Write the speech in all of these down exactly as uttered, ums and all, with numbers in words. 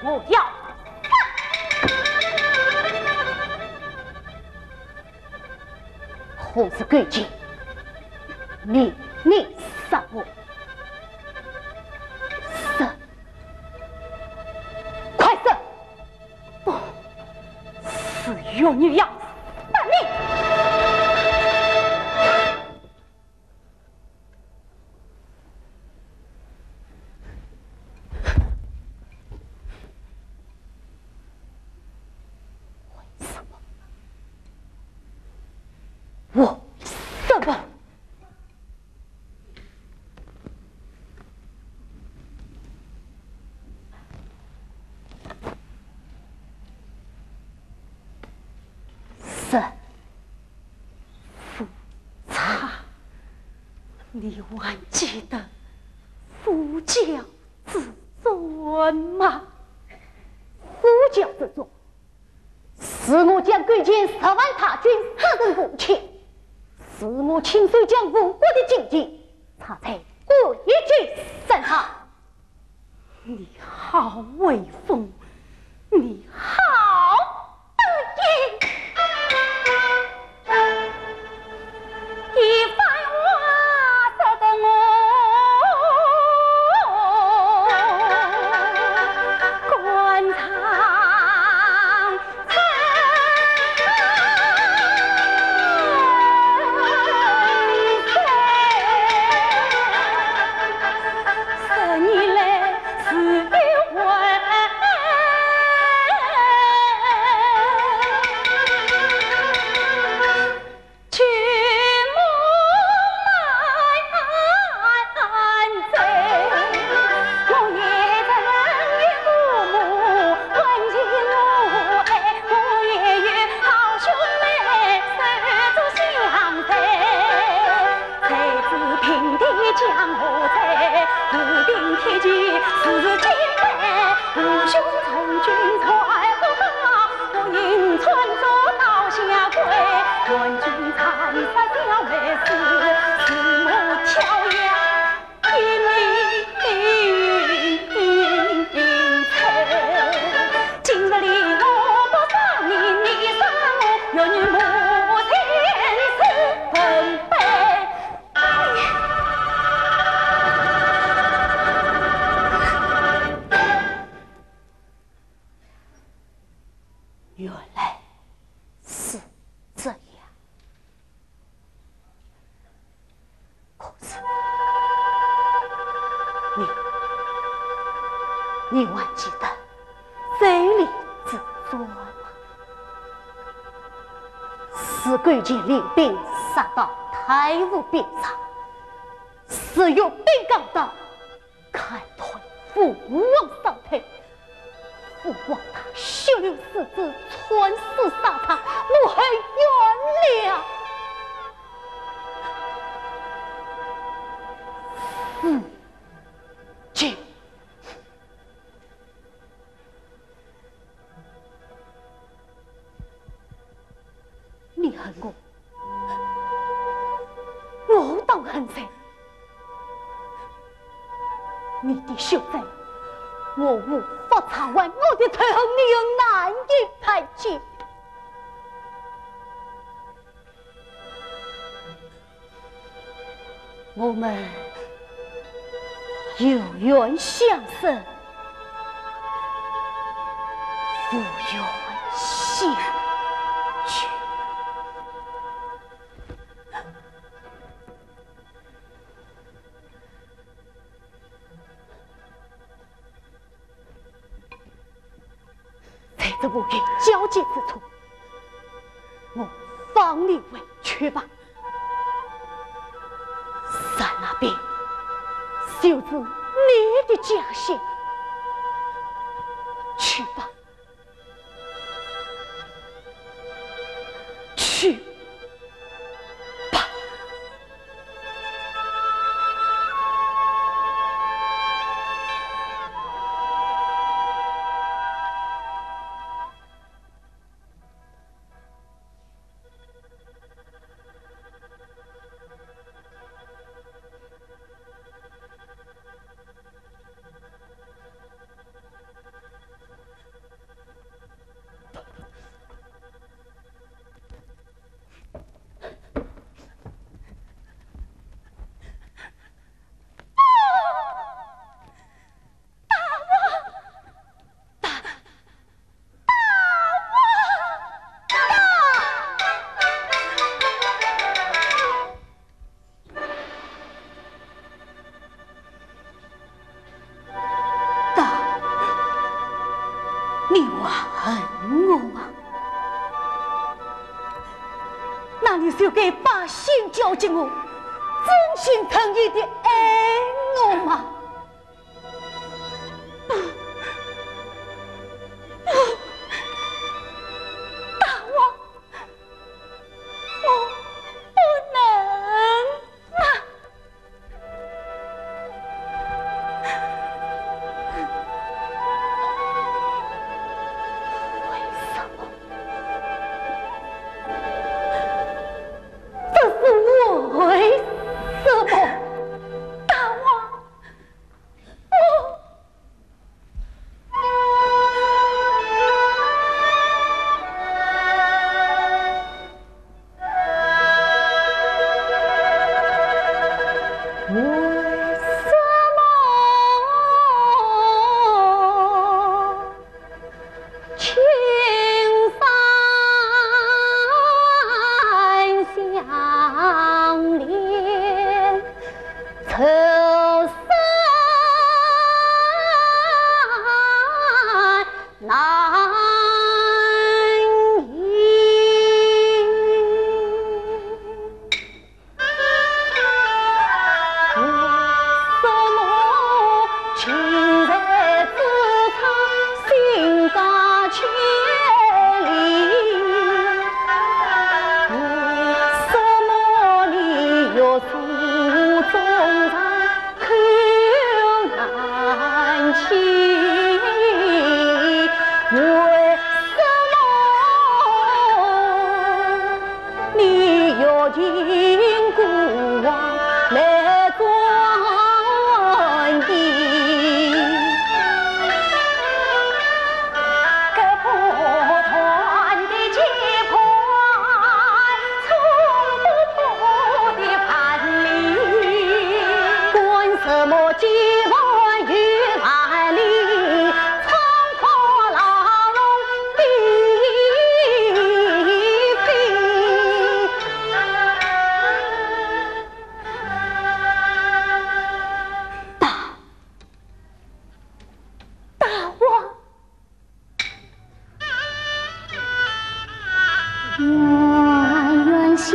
我要杀！何氏勾践，你，你杀我！杀！快杀！不，是越女要杀你！ 为什么？为什么？是。 夫差，你还记得夫教子传吗？夫教子传，是我将勾践十万大军杀成五千，是我亲手将吴国的经济插在关羽身上。 你好威风，你好得意。一番话说得我肝肠 原来是这样。 可是，你，你还记得周礼之传吗？是勾践领兵杀到太湖边上，是越兵赶到， 砍断父王双腿，父王他血流四肢，穿刺沙场，怒恨袁绍。如今，你恨我， 我当恨谁？你的血债，我无法偿还；我的仇恨，你又难以排解。我们有缘相识，无缘相聚。 在这乌云交界之处，我放你回去吧。山那边就是你的家乡，去吧。 去吧。 《你还恨我吗？那你就该把心交给我，真心诚意的爱我吗？不，不，大王，我不能啊！ 为什么？这是为什么？大王，我 为什么青山相连，愁色 难言。为什么情在纸上，心隔千里？为什么你又诉衷肠？ 口难开，为什么你要听孤王来转言？ 割不断的牵绊，冲不破的万里。管什么牵绊又万里，冲破牢笼的飞。大，大王。 冤冤相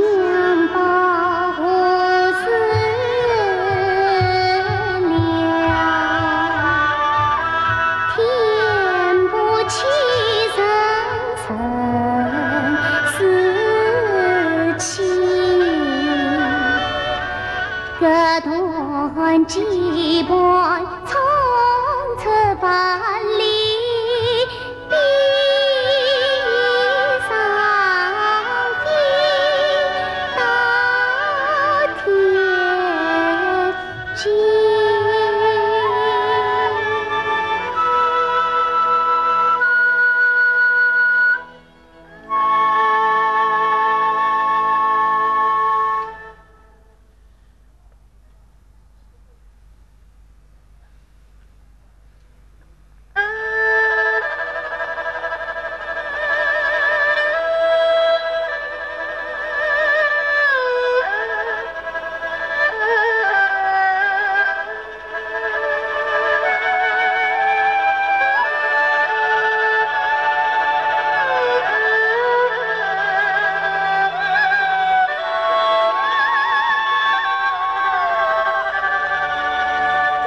报何时了？天不欺人，人自欺。割断牵绊， 冲出万里悲伤悲到天际。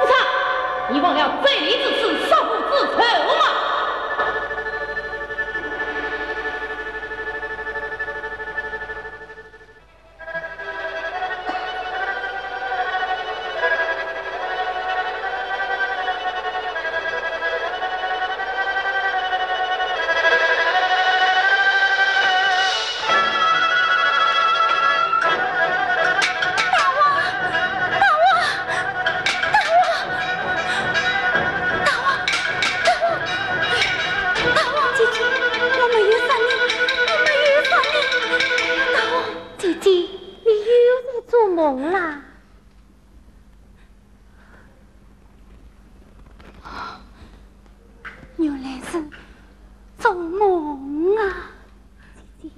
夫差，你忘了醉里之事，杀父之仇吗？ 大王，大王，大王，大王，大王，姐姐，我没有杀你，我没有杀你，大王。姐姐，你又在做梦啦？ 原来是做梦啊！姐姐。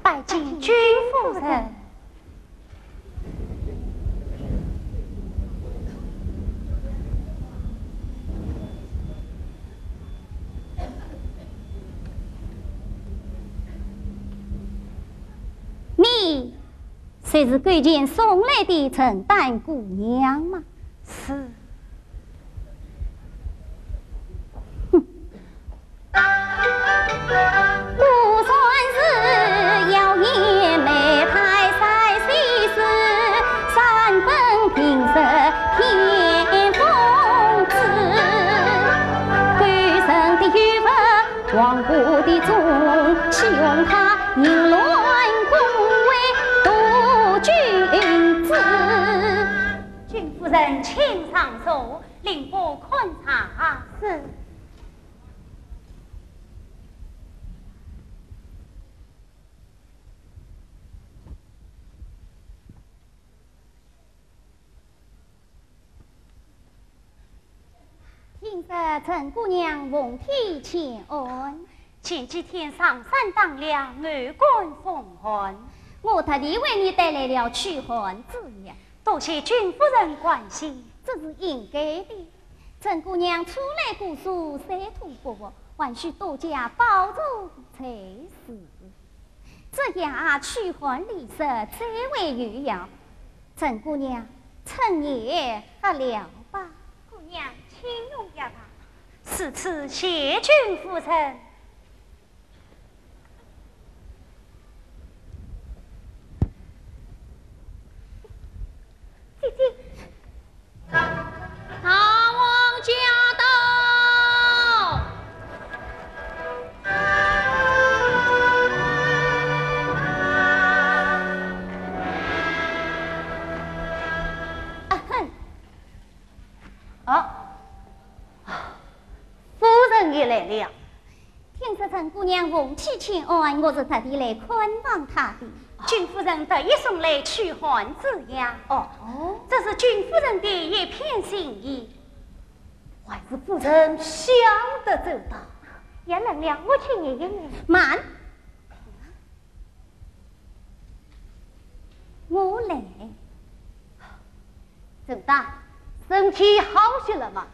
拜见君夫人。就是勾践送来的陈丹姑娘吗？是。哼。君夫人请上座，令我看茶。是。 听说陈姑娘奉天请安。前几天上山打猎，偶感风寒。我特地为你带来了驱寒之药。多谢君夫人关心。这是应该的。陈姑娘初来古树，水土不服，还需多加保重才是。 这药驱寒利湿，最为有效。陈姑娘，趁热喝了吧。姑娘，请用药吧。如此谢君夫人。姐姐。 大王驾到！啊哼。哦，夫人也来了。 听说陈姑娘奉天请安，我是特地来看望她的。君夫人特意送来驱寒之药。哦，这是君夫人的一片心意。还是夫人想得周到。也冷了，我去捏一捏。慢。 我来。怎么，身体好些了吗？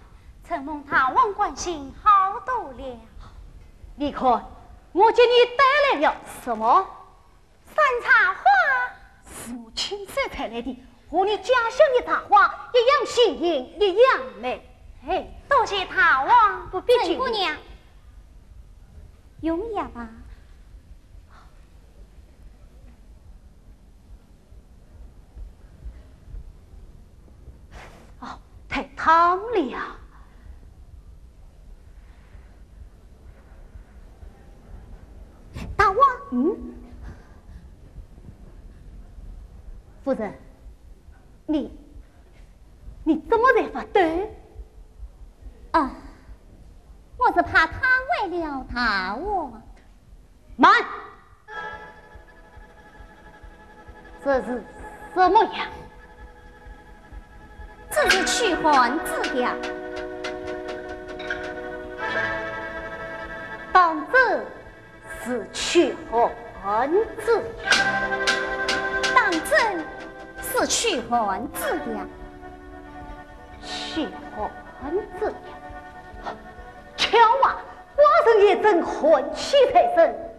承蒙大王关心，好多了。你看，我给你带来了什么？山茶花。是我亲手采来的，和你家乡的茶花一样鲜艳，一样美。哎，多谢大王。不必谢。陈姑娘，用药吧。 哦，太烫了呀。大王。嗯？夫人，你，你怎么在发抖？啊，我是怕烫坏了大王。 慢！这是什么药？这是驱寒之药。当真是驱寒之药？当真是驱寒之药。驱寒之药？巧啊，寡人也正寒气在身。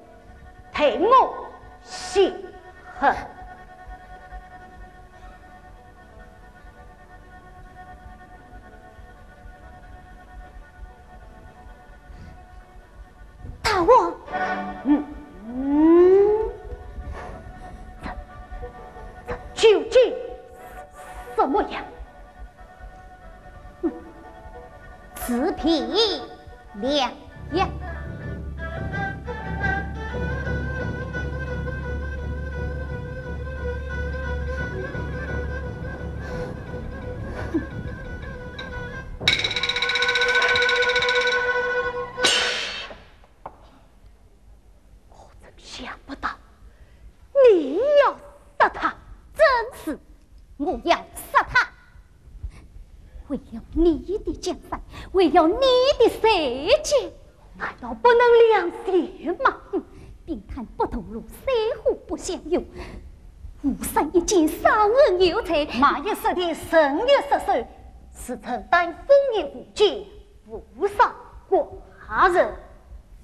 待我细喝。大王。嗯，嗯，这，这究竟什么药？ 嗯，此皮良药。我真想不到，你要杀他。正是，我要杀他。为了你的江山，为了你的世界，难道不能两全吗？哼，冰炭不同炉，水火不相容。巫山一剑，伤人有罪。马邑石田，人也失手，是陈丹封印无间，无伤寡人。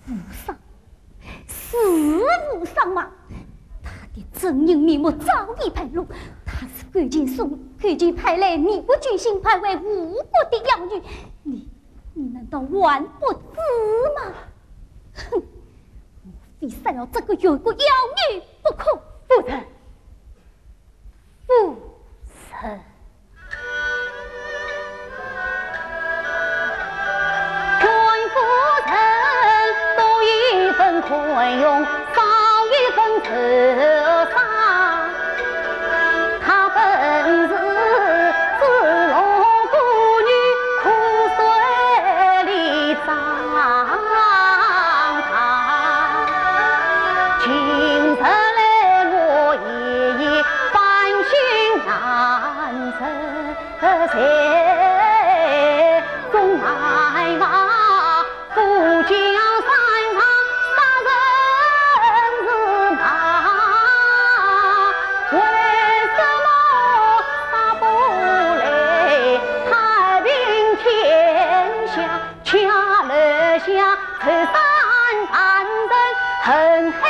无伤？ 是无伤吗？他的真人面目早已败露，她是勾践所，勾践派来，你不军心派为吴国的妖女，你，你难道还不知吗？哼，我非杀了这个越国妖女不可。夫人，夫人。 劝夫人多一分宽容，少一分自杀。她本是子龙孤女，苦水里长大。今日来我爷爷翻心难受。 谁总害怕富江山上杀人是大，为什么杀不来太平天下？ 恰楼下抽山担人恨海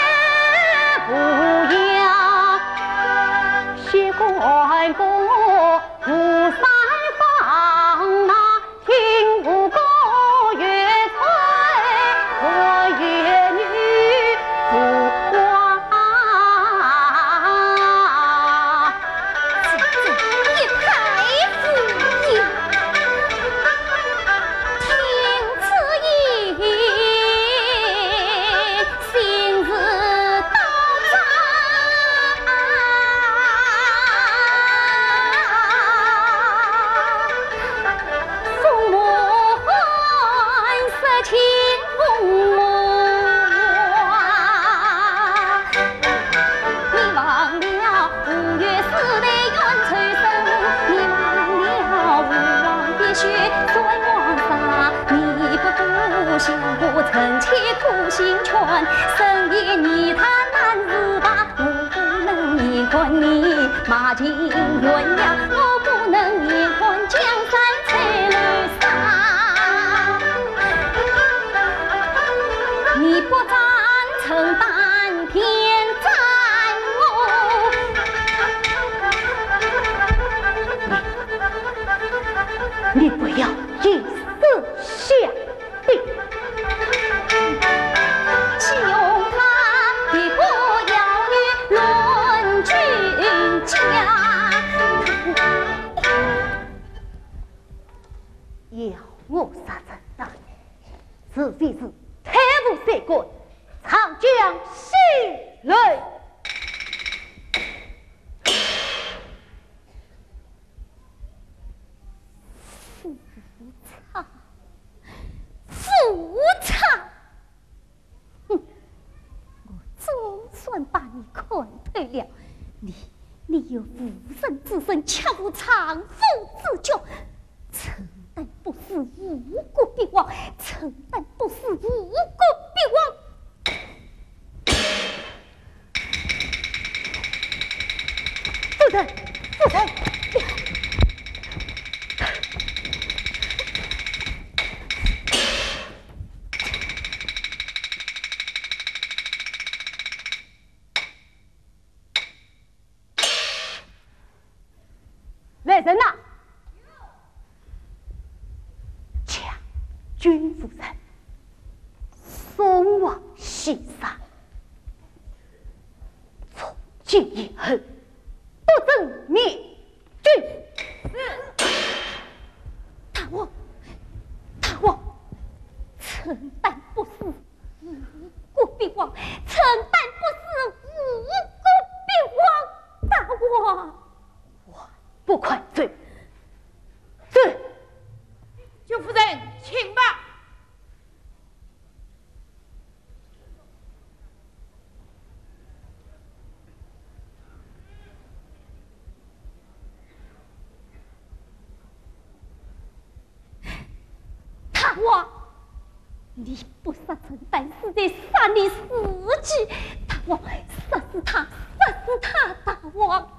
无涯，谢关公吴三方那听吴国越春和越女父王。 一派胡言，听此言，心如刀割。风满山尽 风啊！你忘了吴越四代冤仇深，你忘了吴王必须斩王杀，你不顾相国臣妾苦心劝，深夜你他难自拔。 我不能眼看你马尽悬崖，我不能眼看江山垂泪洒。你不斩陈丹，便斩我。你不要以死相 要我杀人呐，除非是贪污贪官，长江西来。 夫差，夫差！哼，我总算把你看透了。你，你有妇人之身，却无丈夫之脚。陈丹不是吴国必亡，陈丹不是吴国必亡。 夫人，夫人，来人呐！ 将军夫人送往西山，从今以后不准念军。大王，大王，陈丹不是吴国必亡，陈丹不是吴国必亡，大王。 还不快走！走！舅夫人，请吧。大王，你不杀陈丹，是在杀你自己。大王，杀死他，杀死他，大王！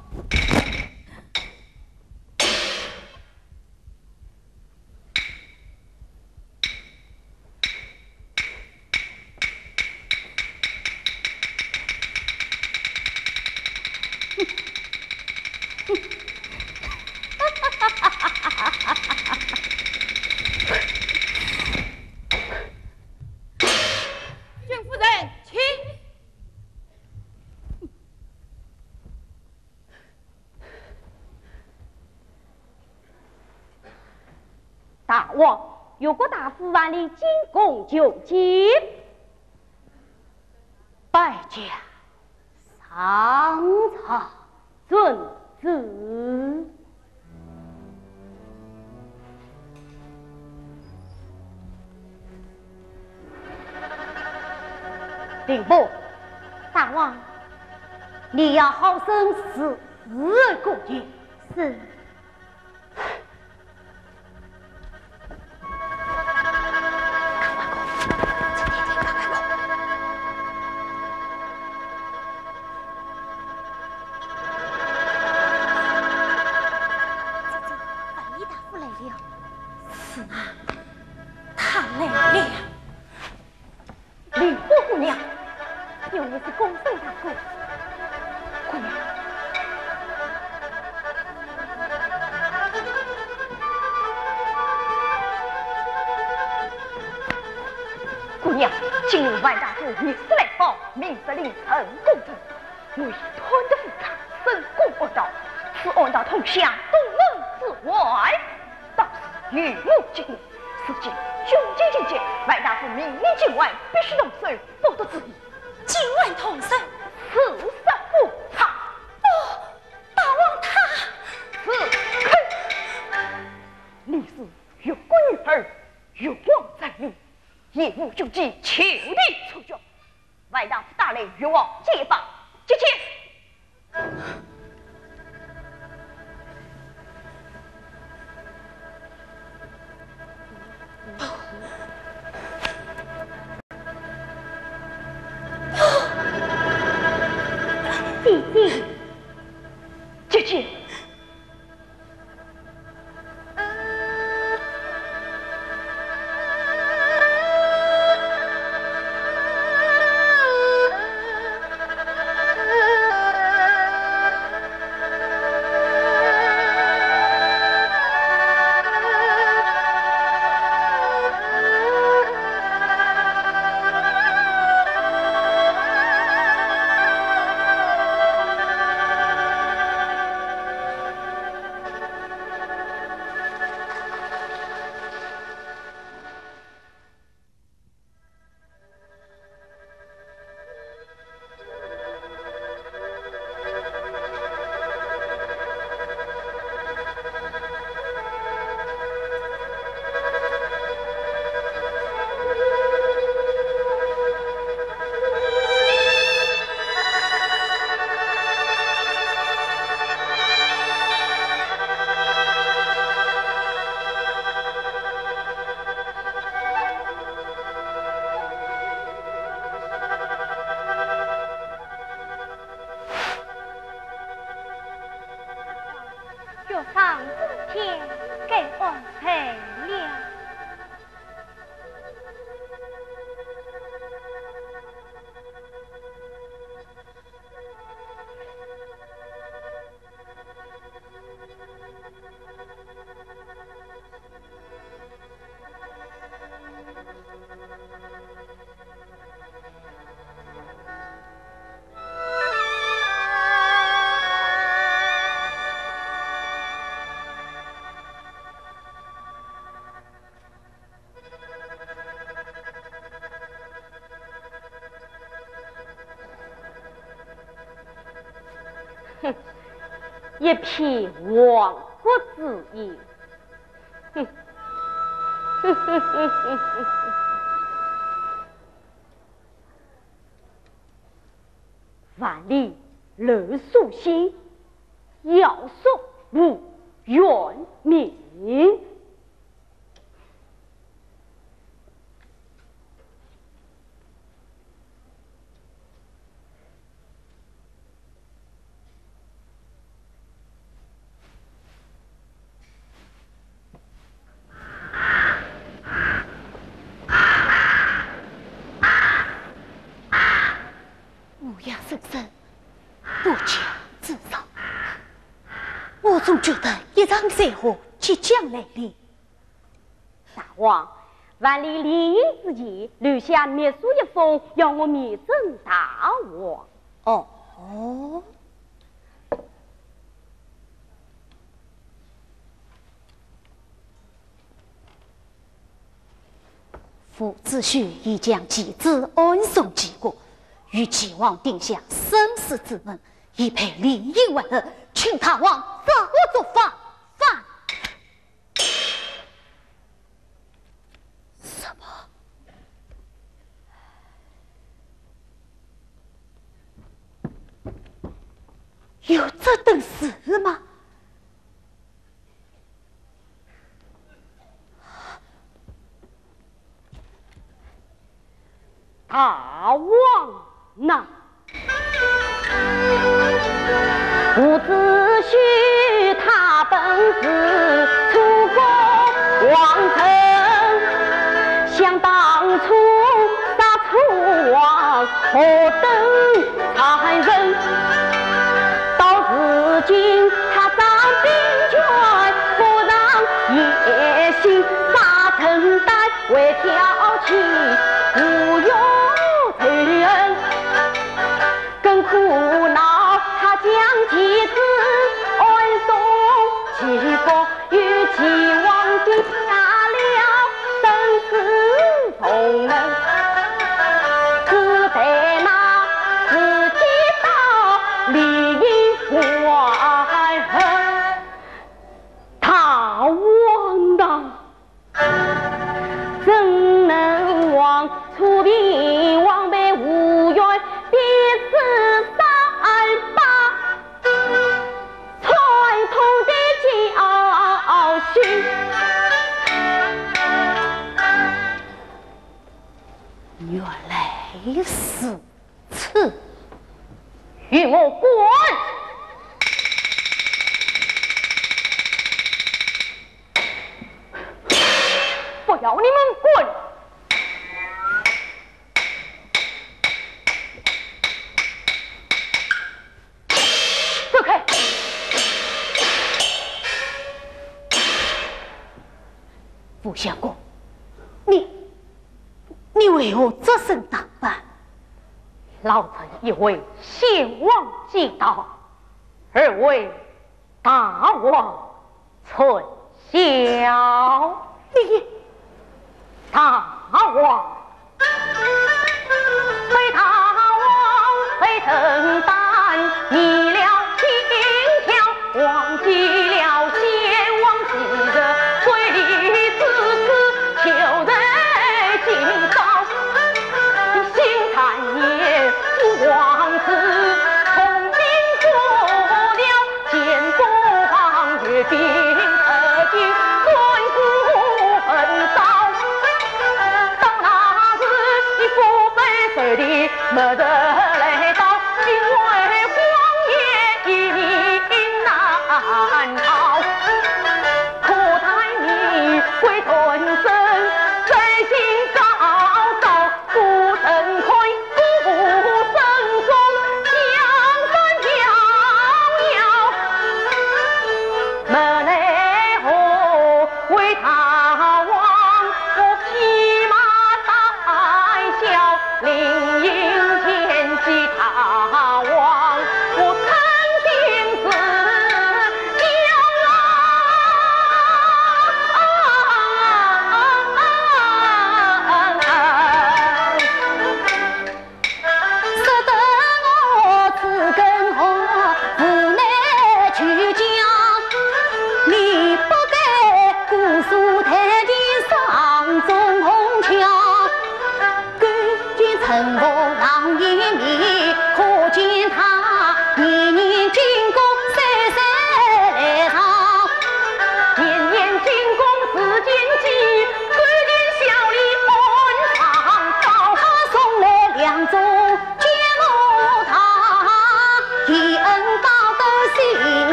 王，越国大夫万历进宫求见。拜见上朝。遵旨。令狐，大王，你要好生伺候顾家。是。 姐姐，万历大夫来了。是啊，他来了。 令狐姑娘，有一事恭送大哥。姑娘，姑娘，今日万大夫御赐来报，明日令臣公正，我已断得夫差，深宫恶盗，此暗道通向东门之外，当时有目击过。 如今军情紧急，万大夫命你今晚必须动手，不得迟疑。今晚动手？誓杀夫差。不，大王他……此刻，你是越国女儿，越王在你，一无军机，求你出局。 万大夫打来越王见报，接见。姐姐，姐姐。 越王这天该安排了。 哼，一片亡国之冤。哼，万历刘素心，要说无冤命。 乌鸦声声，不请自招。我总觉得一场灾祸即将来临。大王，万历临行之前留下密书一封，要我密呈大王。哦。伍子胥已将其子暗送齐国，与齐王定下生死之盟，以备联姻为期，请大王照我做法办。什么？有这等事吗？ 大王呐！伍子胥他本是楚国王臣，想当初杀楚王何等残忍，到如今他掌兵权，不让野心，杀成担 为挑起，无有仇恨，更苦恼他将其子暗送齐国，与齐王定下了生死同盟，只待那时机到，联姻完婚。大王呐！ 怎能忘初平王被吴越逼死三百，传统的教训。原来如此，与我滚！ 不要你们滚！走开！吴相公，你，你为何着身打扮？老臣一为先王祭道，二为 大王春宵。你，大王，非大王谁承担？你了心跳，忘记了先王昔日水里之事，就在今朝。 心残念父王之痛心，做了奸夫王，越兵而进，转顾恨少。到那时，你不被谁的没得来到，因为荒野一命难逃。可叹你归转身，在今朝早。 孤身困苦深中，江山飘摇，没奈何，为大王，我披麻戴孝，临行前祭大王，我诚心是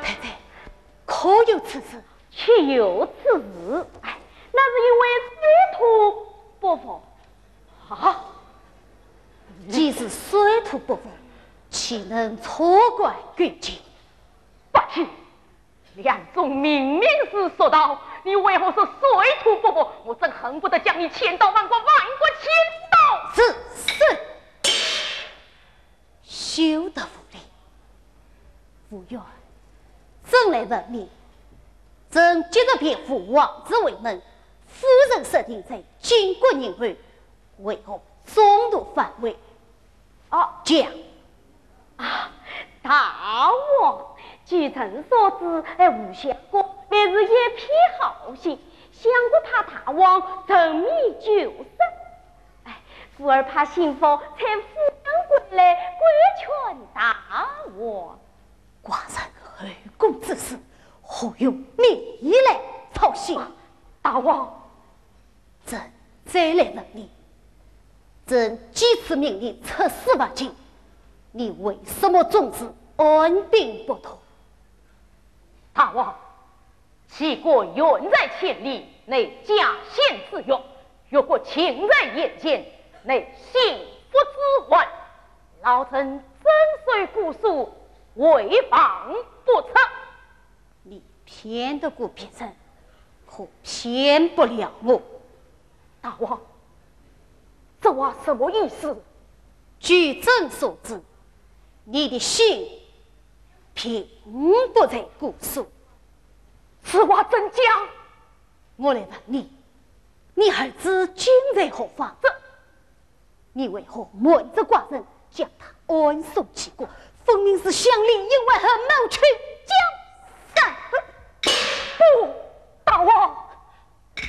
太太，可有此事？岂有此事？哎，那是因为水土不服。啊？既是水土不服，岂能错怪军情？不许！ 梁仲明明是说道，你为何说水土不服？我真恨不得将你千刀万剐，万剐千刀！是，是。救得无力。无缘，朕来问你，朕今日便赴王子回门，夫人设定在金国营后，为何中途返回？哦，讲。啊，大王，据朕所知，哎，吴相国乃是一片好心，想不到大王沉迷酒色。 哎，故而派心腹差扶相归来，规劝大王。寡人后宫之事，何用你来操心？啊，大王。朕再来问你，朕几次命你出师伐秦，你为什么总是按兵不动？大王， 齐国远在千里，乃家先之忧；越国近在眼前，乃心腹之患。老臣遵守姑苏，回防不出。你骗得过别人，可骗不了我。大王，这话什么意思？据朕所知，你的心并不在姑苏。此话怎讲？我来问你，你儿子今在何方？这……你为何瞒着寡人，将他暗送齐国？分明是想利用外合谋取江山。不，大王，不！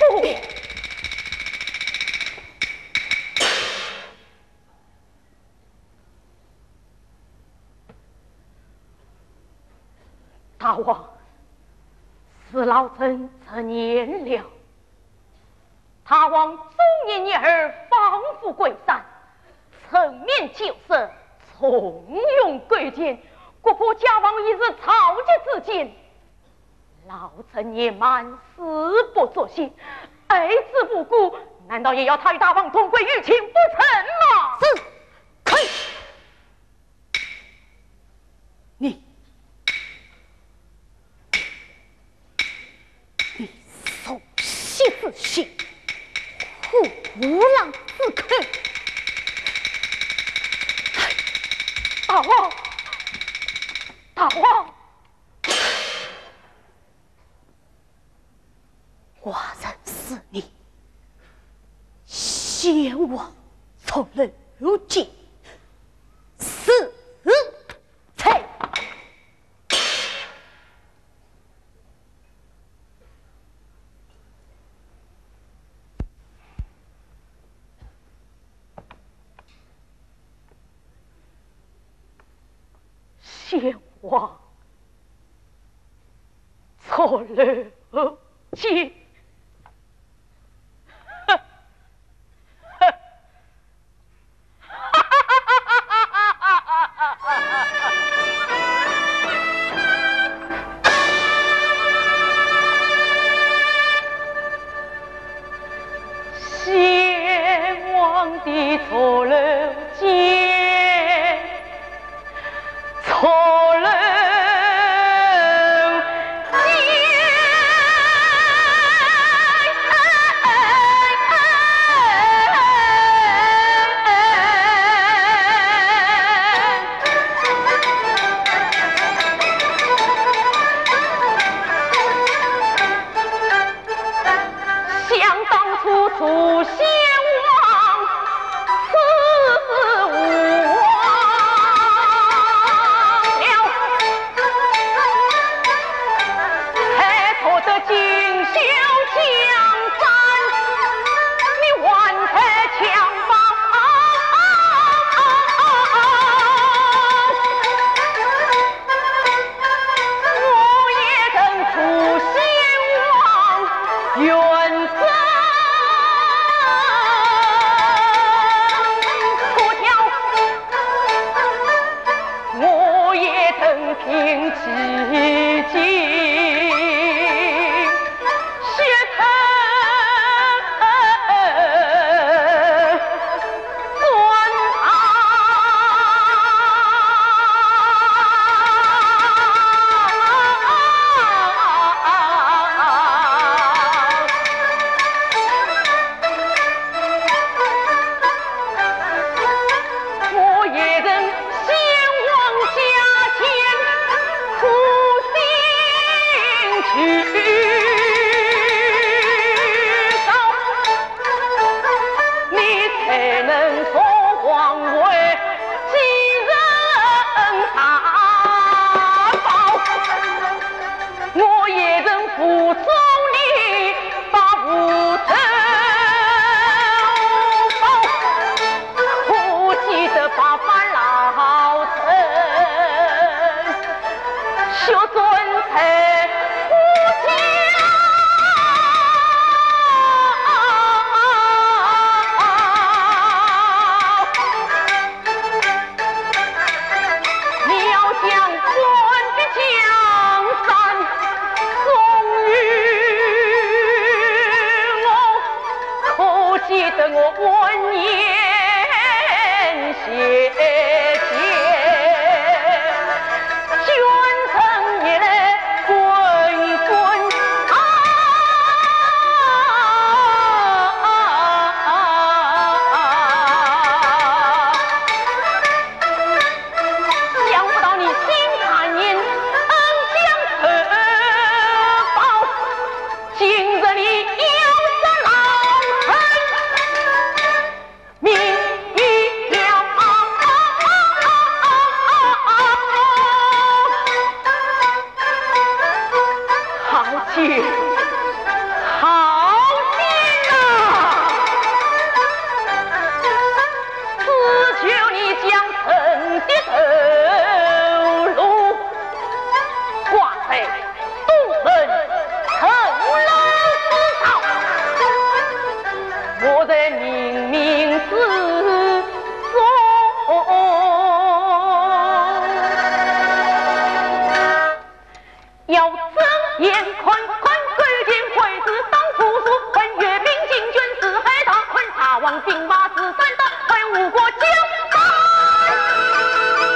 大王，是老臣直言了。大王中年女儿放虎归山，沉湎酒色，纵容勾践，国破家亡已是朝夕之间。老臣年迈，死不足惜，爱子无辜，难道也要他与大王同归于尽不成吗？是，可以。 你，你鼠狼之心，虎狼之口！大王，大王！ 寡人是你，先王出来见，是，在。先王 出来见。先王的出来见。 错了。想当初楚宣王，是无望了，还托得锦绣江山，你还在强抱。 我也曾楚宣王远征苦条，我也曾凭奇计 血染我也曾先想不到你心肠仁，恩将仇报，今日你要这老臣命一条。好奸，好奸啊！只求你将臣的头颅挂在 东门城楼之上，我在冥冥之中。要睁眼看看，勾践会是当不住，看岳飞进军四海大，看曹王兵马四散到，看吴国将士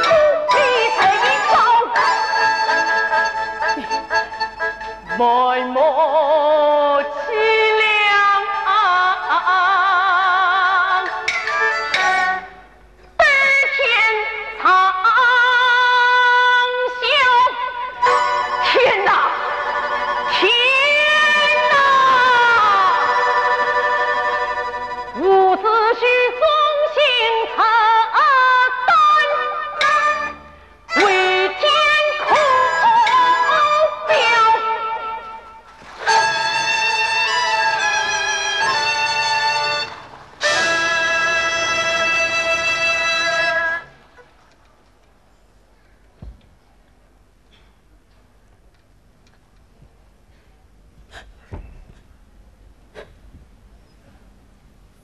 不比这一招。 满目凄凉，悲天长啸。天哪，天哪！伍子胥忠心承担， 为天哭表。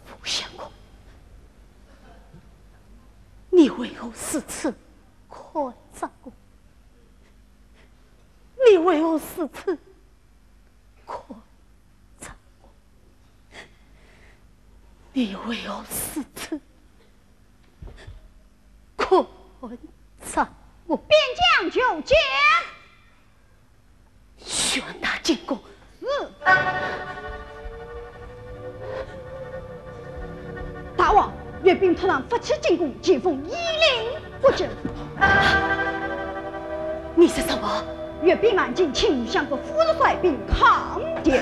吴相公，你为何如此看着我？你为何如此看着我？你为何如此看着我？边将求见。 宣达进宫。是。大王，岳兵突然发起进攻，前锋一令不振。你说什么？岳兵蛮进，请吴相国速速率兵抗敌。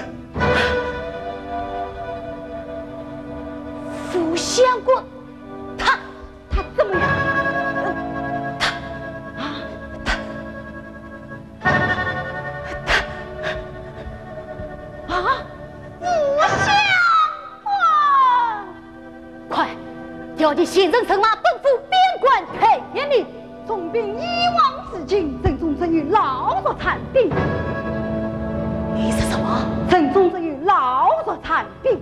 吴相国，他 他怎么样？他，啊，他，他，啊，吴相公！快，调集先生人马奔赴边关待命。总兵一往无前，城中只有老弱残兵。你说什么？城中只有老弱残兵。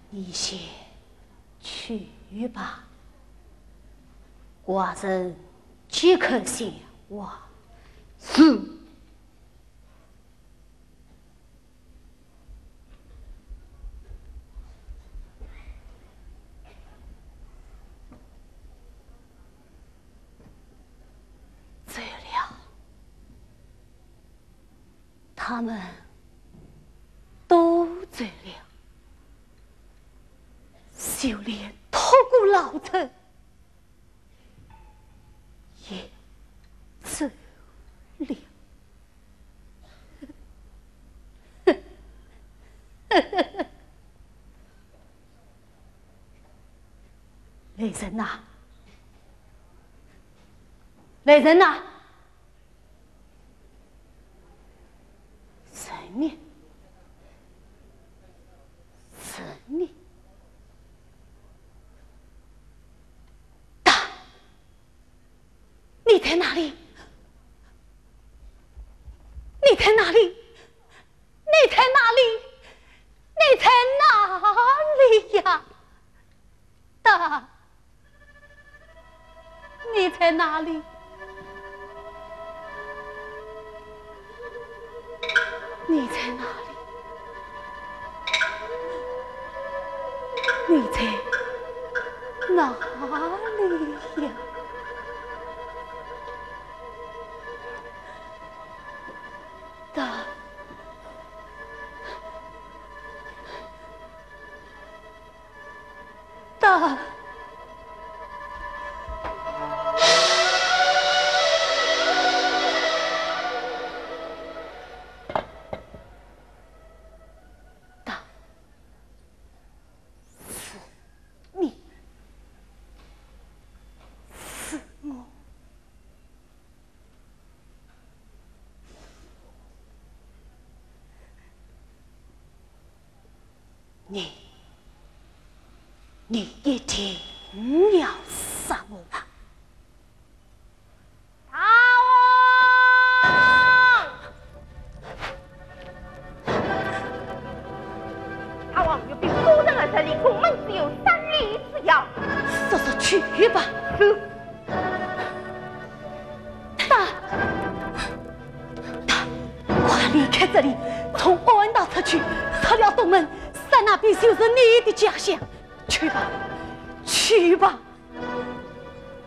你先去吧，寡人即刻前往。是。 走了，他们都走了，就连托孤老臣 也走了。来人呐！来人呐！人呢？在哪里？你在哪里？你在哪里？你在哪里呀？大，你在哪里？你在哪里？你在哪里呀？大，大，大，是你，是我。 你，你一定要杀我吧？大王！大王，有禀大人，这里宫门只有三里之遥。速速去吧。是。 大，大，快离开这里，从暗道出去，出了东门，山那边就是你的家乡。去吧，去吧。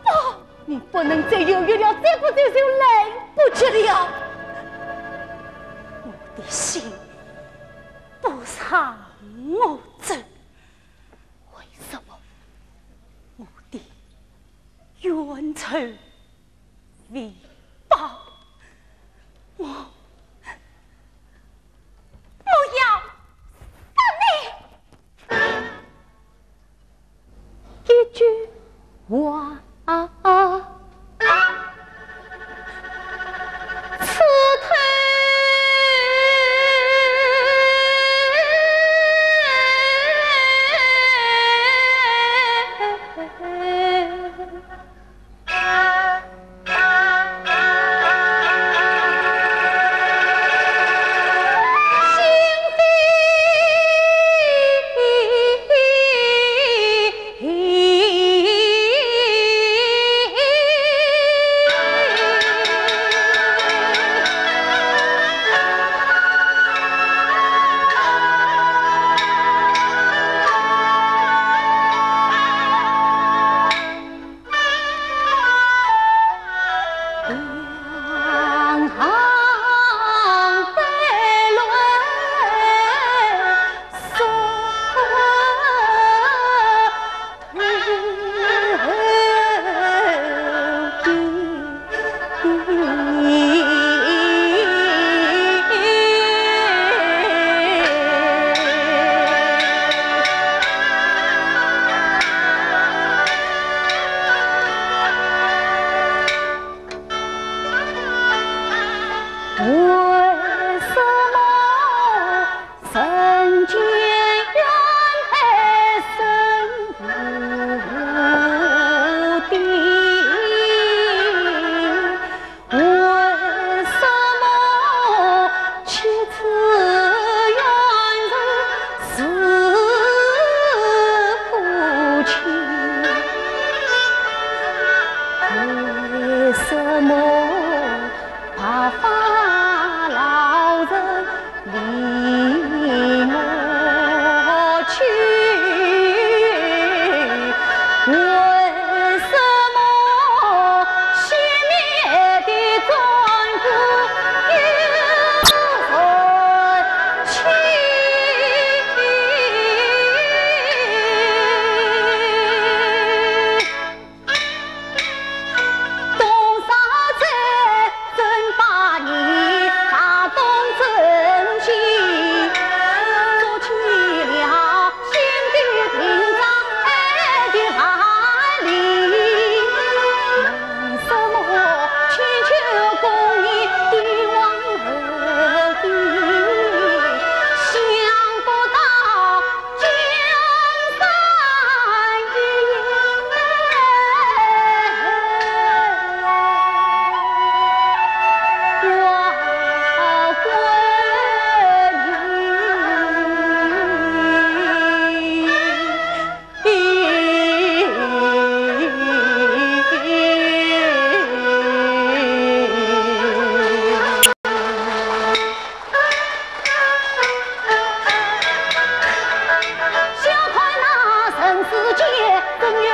不，你不能再犹豫了，再不走就来不及了。我的心不让我走，为什么我的 冤仇未报，我，我要杀你！一句话，刺透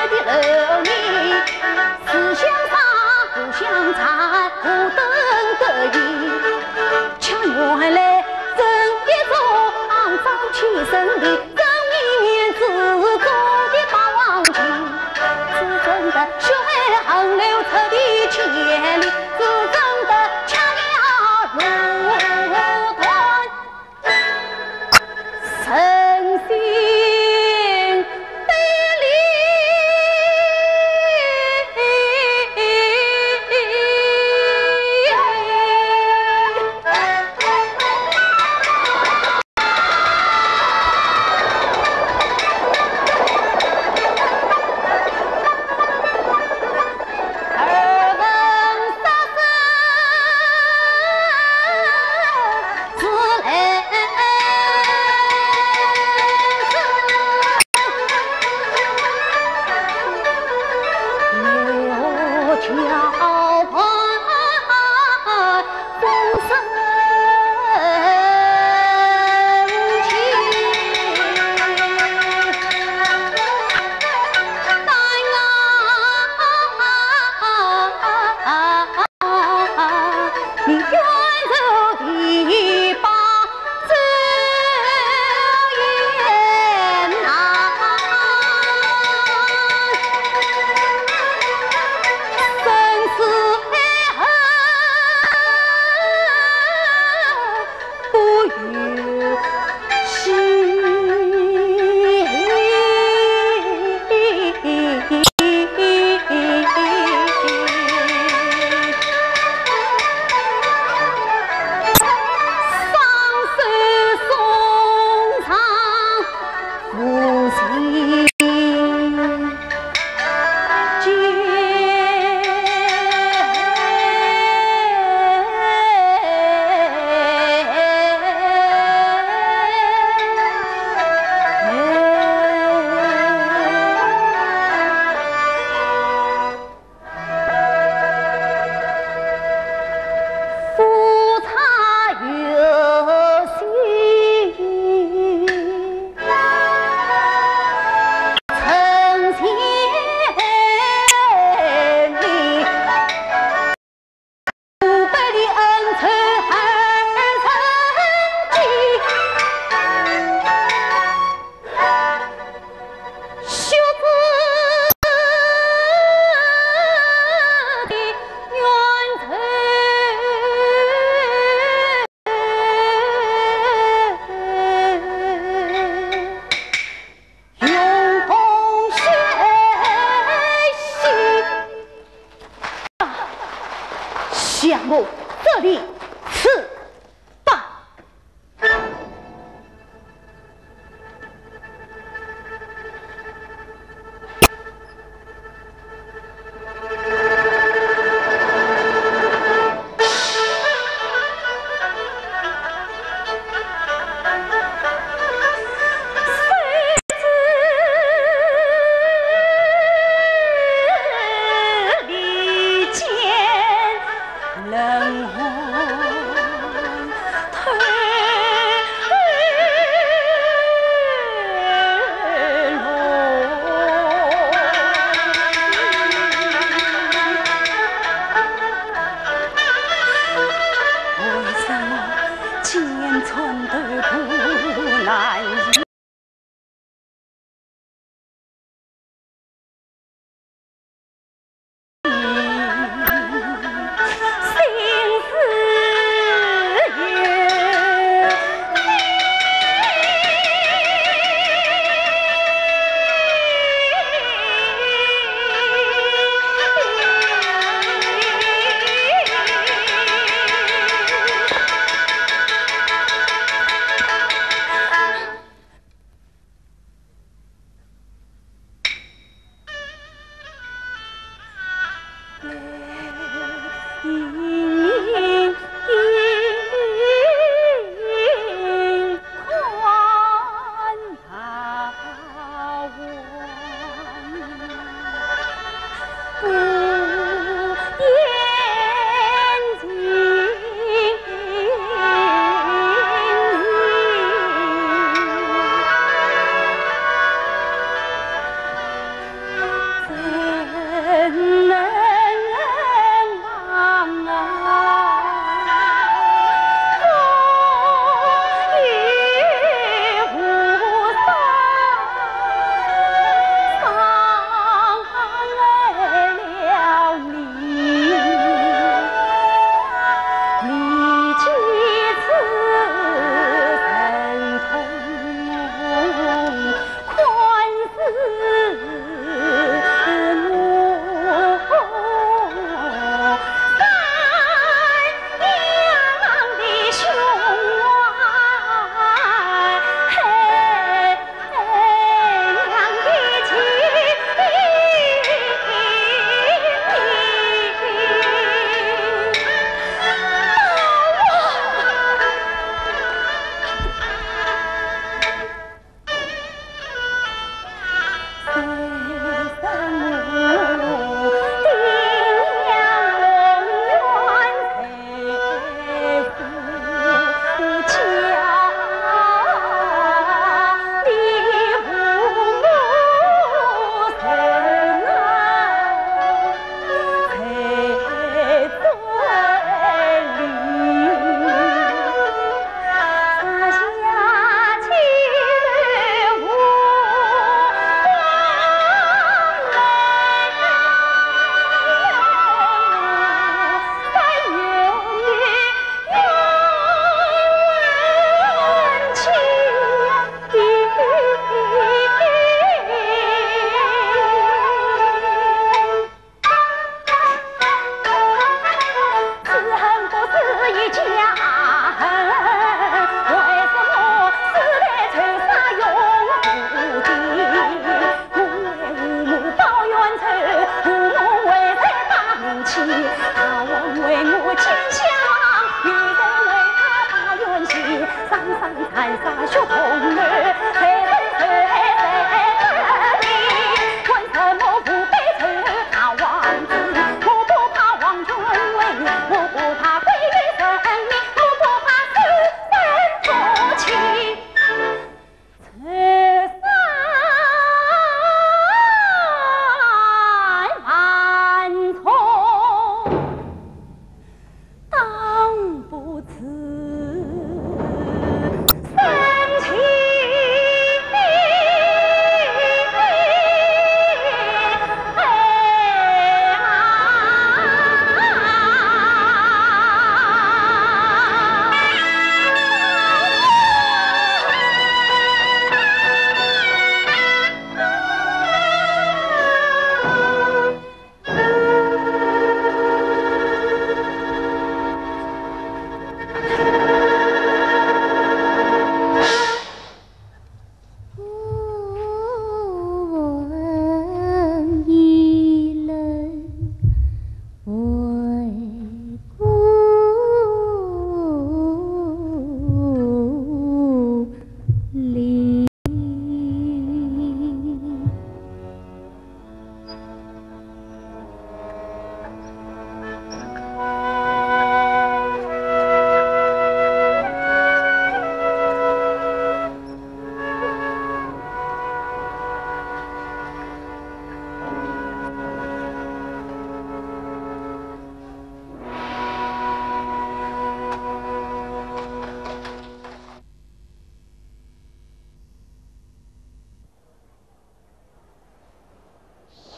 的流年，思想上故乡在，孤灯的影。却原来人一座肮脏气盛的，人面面之中的霸王情。自尊的血痕流出的千里，自尊的吃了路段。 诚心对礼。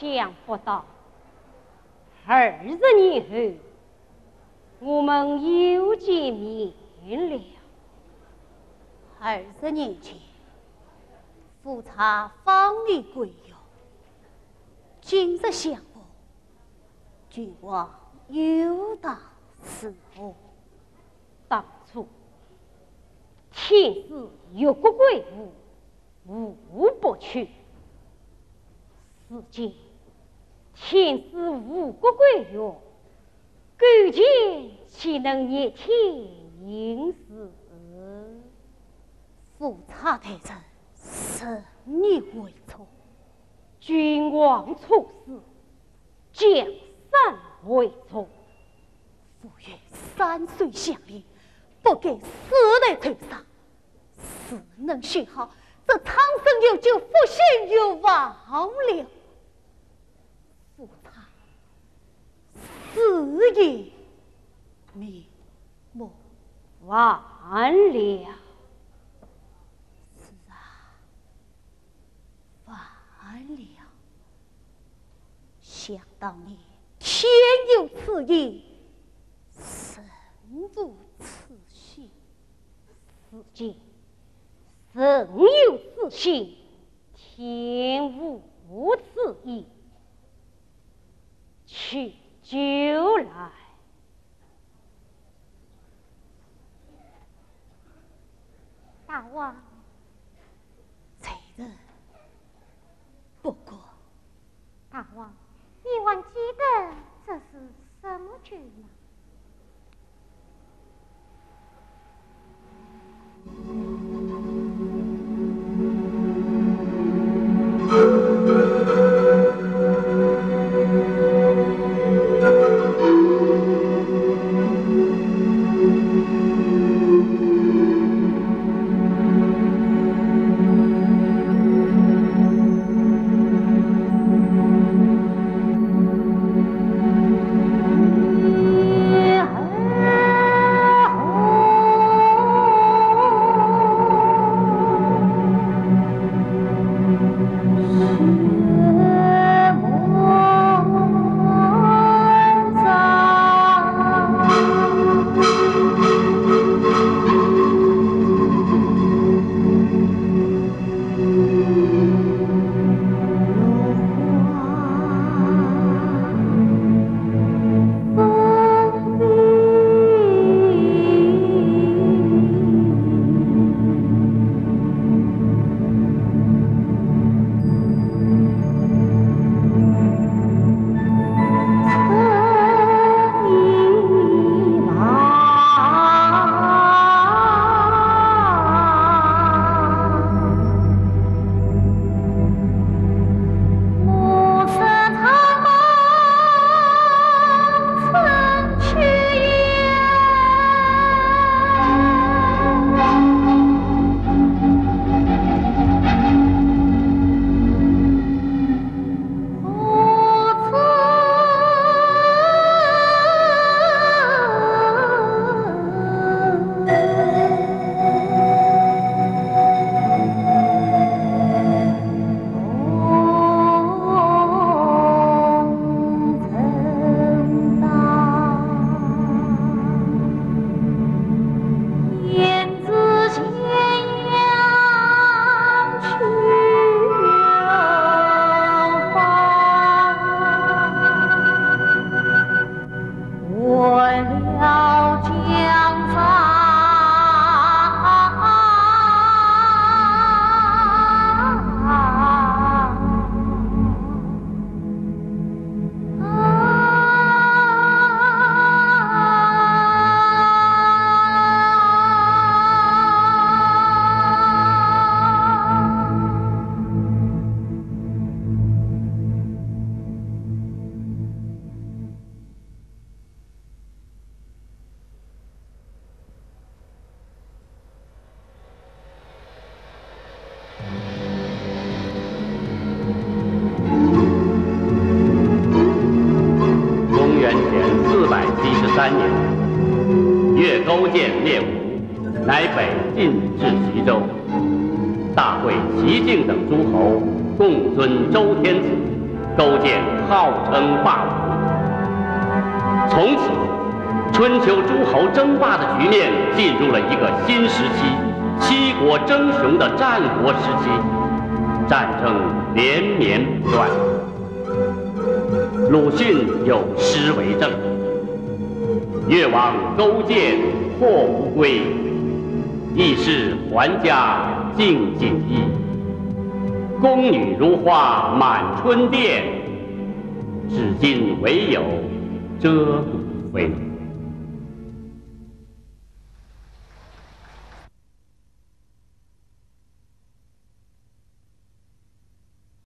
想不到，二十年后，我们又见面了。二十年前，夫差访你归园，今日相逢，君王有大事何？当初，天子越国归吴， 吴国不屈。如今天子吴国归吴，勾践岂能逆天行事？夫差待人，任意为从。君王处事，江山为重。夫有三岁祥林，不敢私来投生。 如能修好，则苍生有救，复兴有望了。夫差死也瞑目。完了。是啊，完了。想当年，天有此意，人无此心。 如今，人有此心，天无此意。取酒来。大王。罪人不过。 大王，你还记得这是什么酒吗？公元前四百七十三年，越勾践灭吴，南北进至徐州。大会齐境等诸侯共尊周天子，勾践号称霸王。从此，春秋诸侯争霸的局面进入了一个新时期，七国争雄的战国时期，战争连绵不断。鲁迅有诗为证：“越王勾践霍无归，亦是还家尽锦衣。宫女如花满春殿，至今唯有折骨飞。”